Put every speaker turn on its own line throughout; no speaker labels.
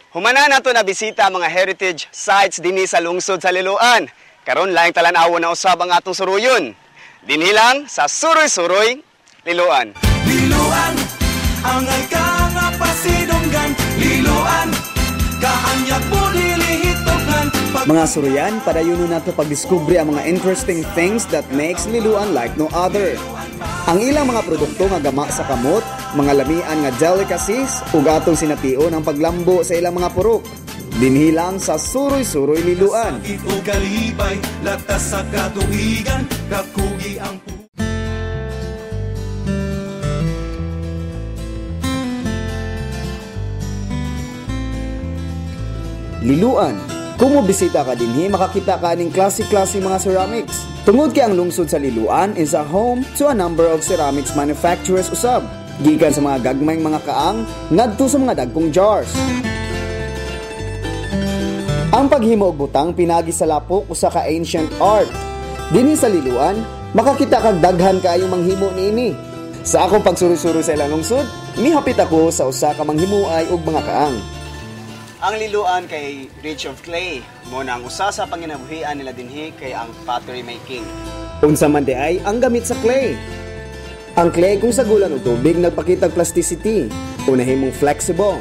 Humana nato na bisita ang mga heritage sites dinhi sa lungsod sa Liloan. Karon laing talan-awon na usab ang atong suruyon. Dinhi lang sa Suroy-Suroy, Liloan.
Liloan, angay ka nga pasidunggan. Liloan, kaanyag mo dilihitukan.
Mga suruyan, padayon nato pagdiskubre ang mga interesting things that makes Liloan like no other. Ang ilang mga produkto nga gama sa kamot, mga lamian nga delicacies, ug atong sination ang paglambo sa ilang mga purok. Dinhi lang sa Suroy-Suroy Liloan.
Sakit o kalipay, latas sa katubigan, kakugi ang
Liloan. Kung mobisita ka dinhi, makakita ka aning klase-klase mga ceramics. Tungod kay ang lungsod sa Liloan is a home to a number of ceramics manufacturers usab. Gikan sa mga gagmayng mga kaang ngadto sa mga dagkong jars. Ang paghimo og butang pinagi sa lapok usa ka ancient art. Dinhi sa Liloan, makakita kag daghan kaayong manghimo niini. Sa akong pagsuroy-suroy sa ilang lungsod, mihapit ako sa usa ka manghimuay og mga kaang.
Ang Liloan kay rich of clay. Mo na ang usa sa panginabuhian nila dinhi kay ang pottery making.
Unsa man di ay ang gamit sa clay. Ang clay kung sagulan og tubig nagpakitag plasticity o nahimong flexible.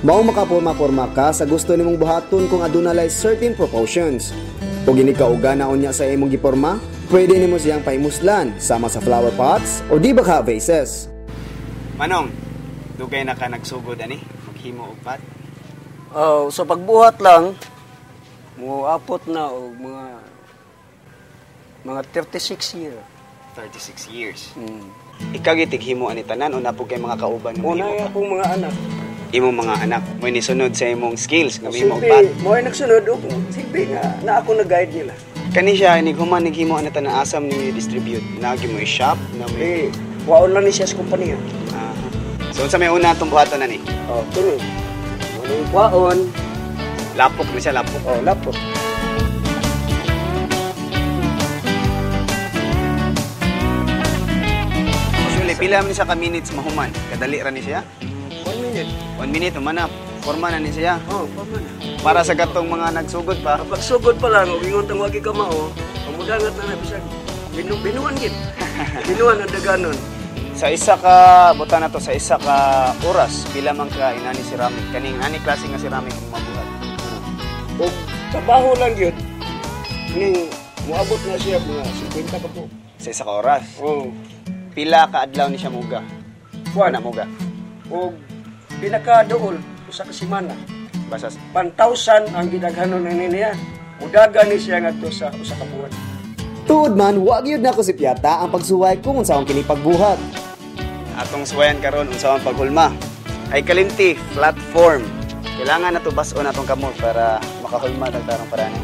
Mao makaporma-porma ka sa gusto nimong buhaton kung aduna lay certain proportions. Ug ini kauga na unya sa imong giporma, pwede nimo siyang pahimuslan sama sa flower pots o di ba ka vases.
Manong, dugay na ka nagsugod ani maghimo og pot?
Oh, sa pagbuhat lang, moapot na og mga 36 years.
36 years. Ikaw gitighimo ani tanan o napog kay mga kauban mo?
Una akong mga anak.
Imong mga anak mo ni sunod sa imong skills nga mahimo og pot.
Mo ay nagsunod og silbi nga na ako nag-guide nila.
Kani siya ni human naghimo ani tanan asam ni distribute nagi mo shop na may
eh waon lang ni siya sa kompanya.
So unsa may una atong buhaton ani?
Oh, kini. Waon.
Lapok ni siya, lapok.
Oh, lapok.
Usually, pila man siya ka minutes mahuman? Kadali ra ni siya?
1 minute.
1 minute, human na. Forma na ni siya.
Oh, forma na.
Para sa katong mga nagsugod pa.
Kapag sugod pa lang, ingon tang wagi ka mao, pamudangat na na bisag. Binuan gid. Binuan ang daganon.
Sa isa ka, buta na to, sa isa ka oras, pila man ka inani ceramic. Kaning ani klase nga ceramic ang mabuhat.
Og trabaho lang yun, ning moabot na siya mga 50 ka po.
Sa isa ka oras?
Oo.
Pila ka adlaw ni siya muga?
Kuan
na muga?
Og pinakaduol, usa ka semana.
Basta
1,000 ang gidaghanon ni niya. Mudagan ni siya ngadto sa usa ka buwan.
Tuod man, wa gyud nako si Piata ang pagsuway kung unsaon kini pagbuhat.
Atong suwayan karon unsaon paghulma. Ay kalimti, flat form. Kailangan nato bas-on atong kamot para makahulma tag tarong paraan.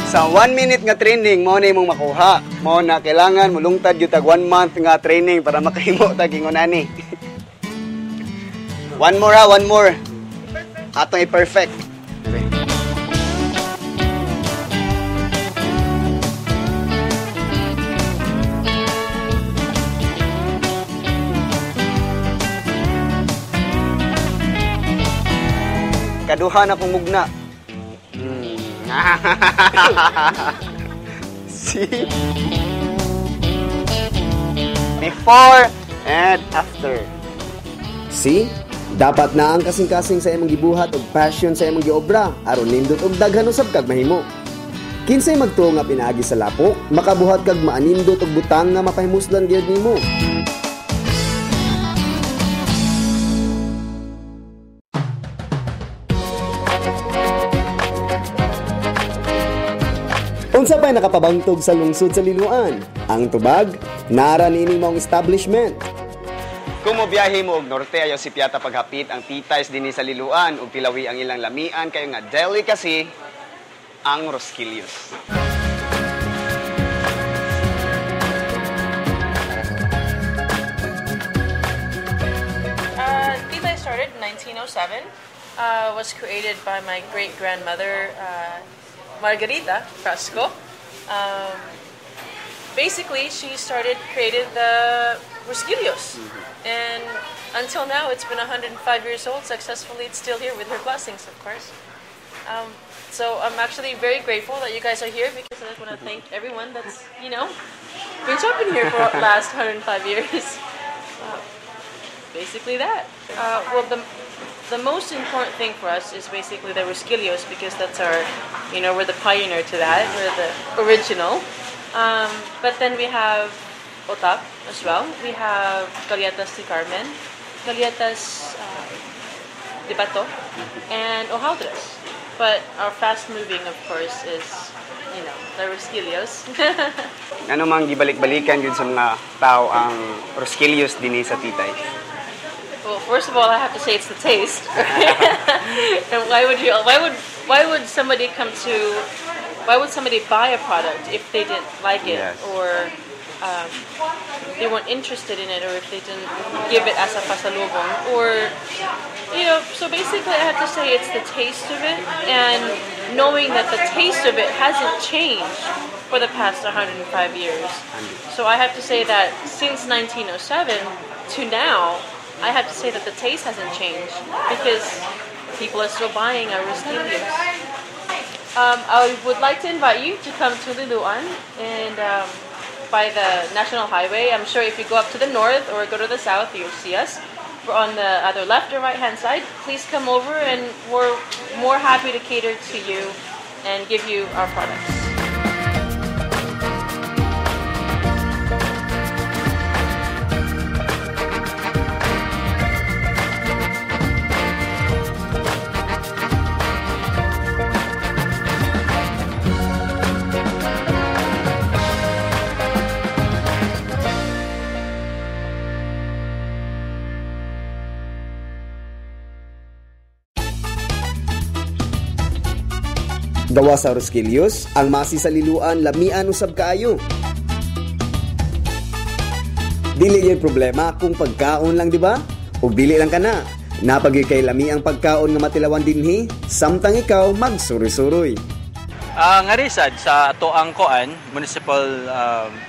Sa 1 minute nga training, mao na imong makuha. Mao na kailangan mulungtad gyud tag 1 month nga training para makahimo tag ingon ani. One more ha, one more. Atong i-perfect. Okay. Kaduha na kong mugna. See? Before and after.
See? Dapat na ang kasing-kasing sa imong gibuhat og passion sa imong giobra aron nindot og daghan usab kag mahimo. Kinsay magtuo nga pinaagi sa lapok, makabuhat kag maanindot og butang nga mapahimuslan gyud nimo. Unsa pa'y nakapabangtog sa lungsod sa Liloan? Ang tubag, nara niini maong establishment.
Kung mobiyahe mo og norte ayaw si Piata paghapit ang titays dinhi sa Liloan ug tilawi ang ilang lamian kayo nga delicacy ang Rosquillos.
1907. Was created by my great grandmother, Margarita Frasco. Basically, she started created the Rosquillos, and until now, it's been 105 years old. Successfully, it's still here with her blessings, of course. So I'm actually very grateful that you guys are here because I just want to thank everyone that's been shopping here for the last 105 years. Basically that. Well, the most important thing for us is basically the Rosquillos because that's our, we're the pioneer to that. We're the original. But then we have Otap as well. We have Galletas de Carmen, Galletas de Bato, and Hojaldres. But our fast moving, of course, is the Rosquillos.
Ano mang gibalik-balikan yun sa mga tao ang Rosquillos dinhi sa Titay?
Well, first of all, I have to say it's the taste. And why would you? Why would somebody come to? Why would somebody buy a product if they didn't like it or they weren't interested in it, or if they didn't give it as a pasalubong, or? So basically, I have to say it's the taste of it, and knowing that the taste of it hasn't changed for the past 105 years. So I have to say that since 1907 to now, I have to say that the taste hasn't changed because people are still buying our Rosquillos. I would like to invite you to come to Liloan and by the National Highway. I'm sure if you go up to the north or go to the south, you'll see us. We're on the either left or right hand side. Please come over and we're more happy to cater to you and give you our products.
Gawa sa Rosquillos, ang masi sa Liloan lamian usab kaayo. Dili gyud problema kung pagkaon lang, di ba? Ug dili lang kana. Napagyoy kay lami ang pagkaon nga matilawan dinhi, samtang ikaw magsuroy-suroy.
Nga sad sa ato ang koan municipal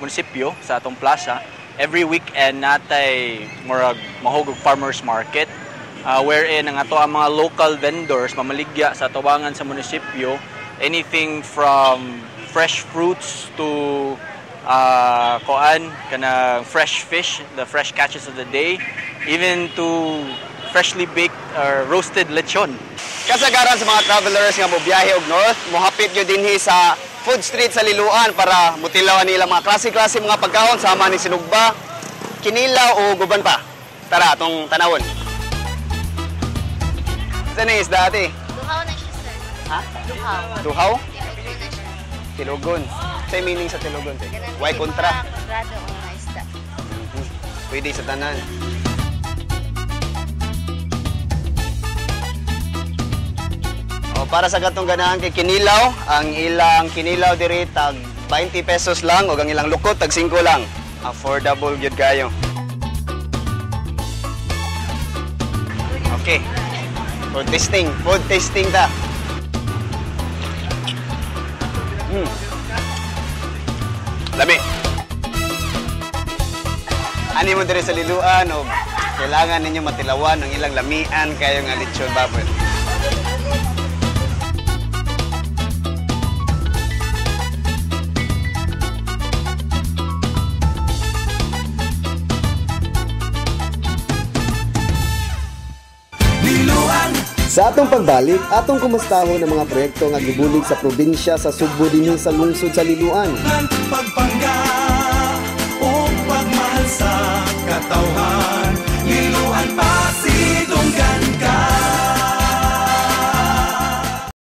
munisipyo sa atong plaza, every weekend natay murag mahog og farmers market wherein ang ato ang mga local vendors mamaligya sa tubangan sa munisipyo, anything from fresh fruits to koan kanang fresh fish, the fresh catches of the day, even to freshly baked or roasted lechon.
Kasagaran sa mga travelers nga mobiyahe og north, mohapit gyud dinhi sa food street sa Liloan para mutilawan nila mga klase-klase mga pagkaon sama ni sinugba, kinilaw o guban pa. Tara, atong tanawon. Sa ni isda, ate?
Duhaw na siya, sir.
Ha?
Duhaw.
Duhaw?
Tilugon na siya.
Tilugon. Sa meaning sa tilugon, te?
Ganun
Why
din
kontra?
mga kontrado ang mga isda.
Pwede sa tanan. O, para sa katong ganahan kay kinilaw, ang ilang kinilaw diri tag 20 pesos lang ug ang ilang lukot tag 5 lang. Affordable gyud kayo. Okay. Food tasting, food tasting ta. Lami. Ani mo diri sa Liloan og kailangan ninyo matilawan ang ilang lamian kayo nga lechon baboy.
Liloan.
Sa atong pagbalik, atong kumustahon ang mga proyekto nga gibulig sa probinsya sa Sugbo dinhi sa lungsod sa Liloan.
Pagpangga.